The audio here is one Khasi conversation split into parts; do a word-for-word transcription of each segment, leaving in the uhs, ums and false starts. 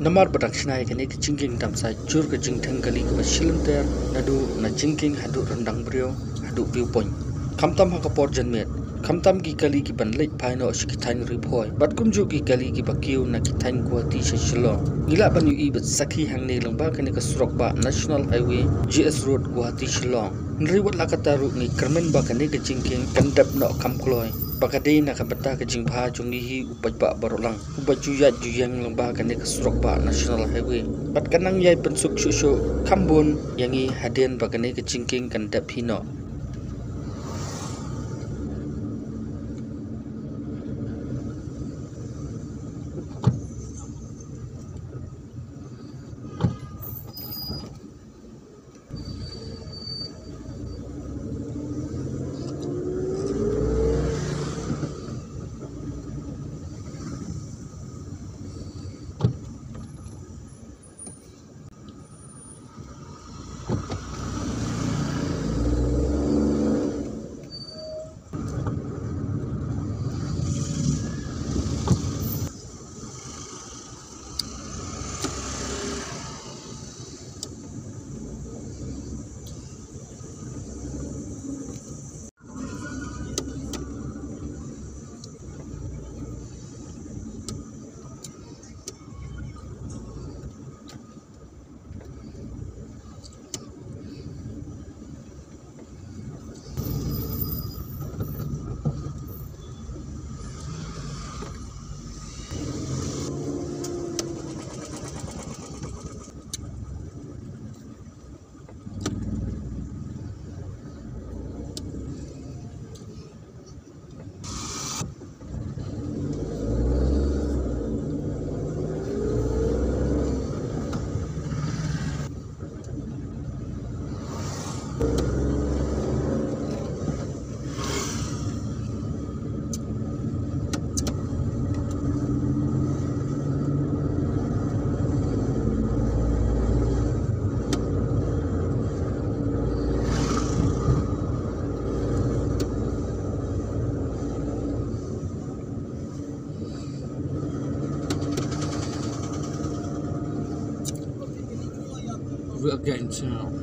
Namar ba dang shna ïa kane ka jingkieng tam sa jur ka jingtheng kali kaba shilynter naduh na jingkieng haduh ryndang briew haduh viewpoint. Khamtam ha ka por janmiet, khamtam ki kali ki ban leit phai noh sha ki thaiñ Ri Bhoi bad kumjuh ki kali kiba kiew na ki thaiñ Guwahati sha Shillong. Ngi lah ban ïohi bad sakhi hangne lyngba kane ka surok bah National Highway G S Road Guwahati Shillong. Hynrei wat la katta ruh ngi kyrmen ba kane ka jingkieng kan dep noh kham kloi ba ka dei na ka bynta ka jingbha jong ngi hi u paidbah baroh lang uba ju ïaid ju ïeng lyngba kane ka surok bah National Highway. Bad ka nang ïai pynsuk shuh shuh kham bun ïa ngi hadien ba kane ka jingkieng kan dep hi noh. We're getting to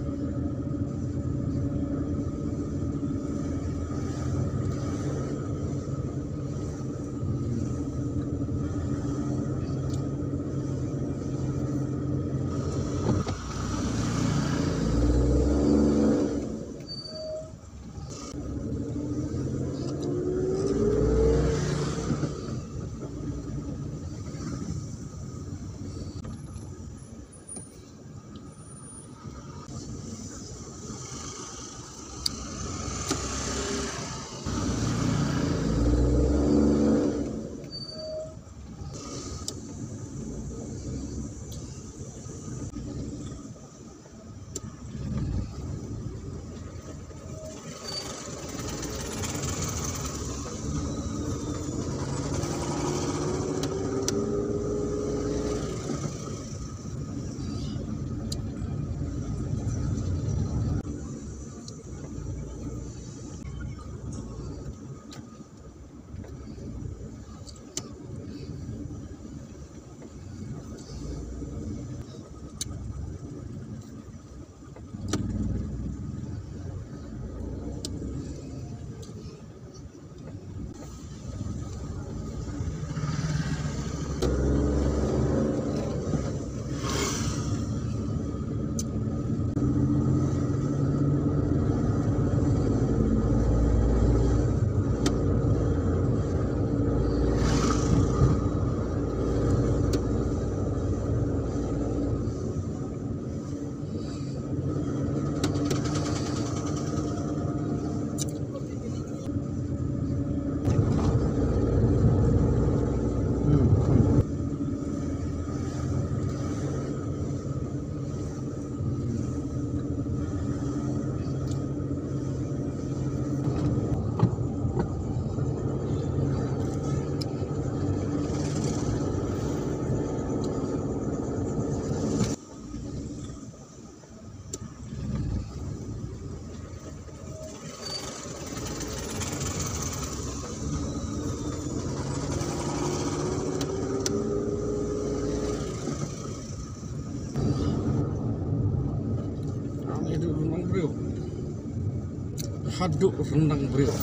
Haduh Rendang Briew.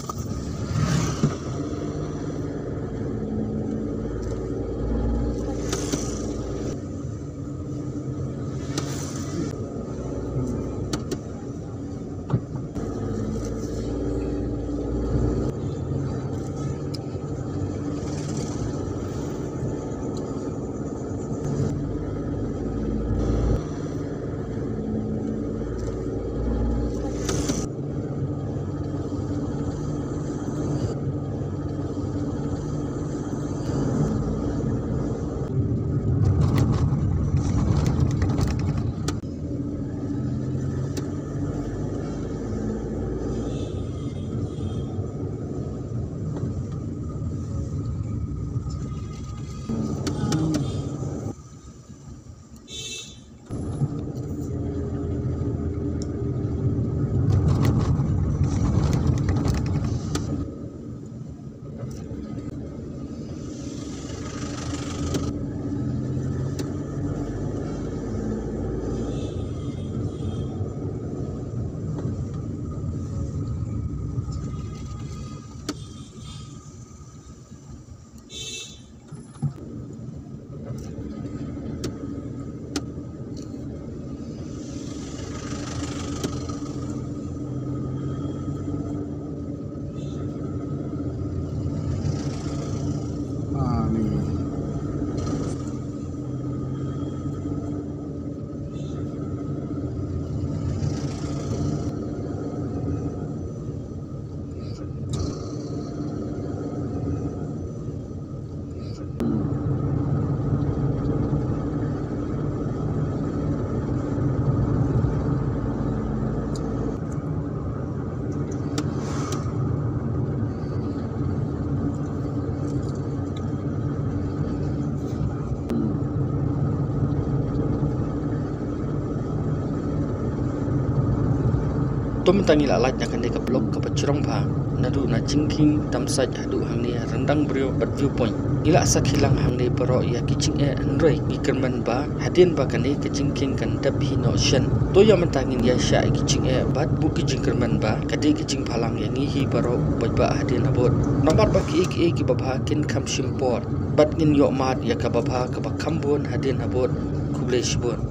To mynta ngi la lait na kane ka block kaba jrong bha, naduh na Jingkieng, Tamsait haduh hangne Rendang Briew bad Viewpoint. Ngi la sakhi lang hangne baroh ïa ki jingeh, hynrei ngi kyrmen ba hadien ba kane ka jingkieng kan dep hi noh shen, to ïa mynta ngin ïa shah ïa ki jingeh bad buh ki jingkyrmen ba ka dei ka jingbhalang ïa ngi hi baroh u paidbah hadien habud. Namar ba kiei kiei kiba bha kin kham shim por, bad ngin ïoh mad ïa kaba bha kaba kham bun hadien habud. Khublei shibun.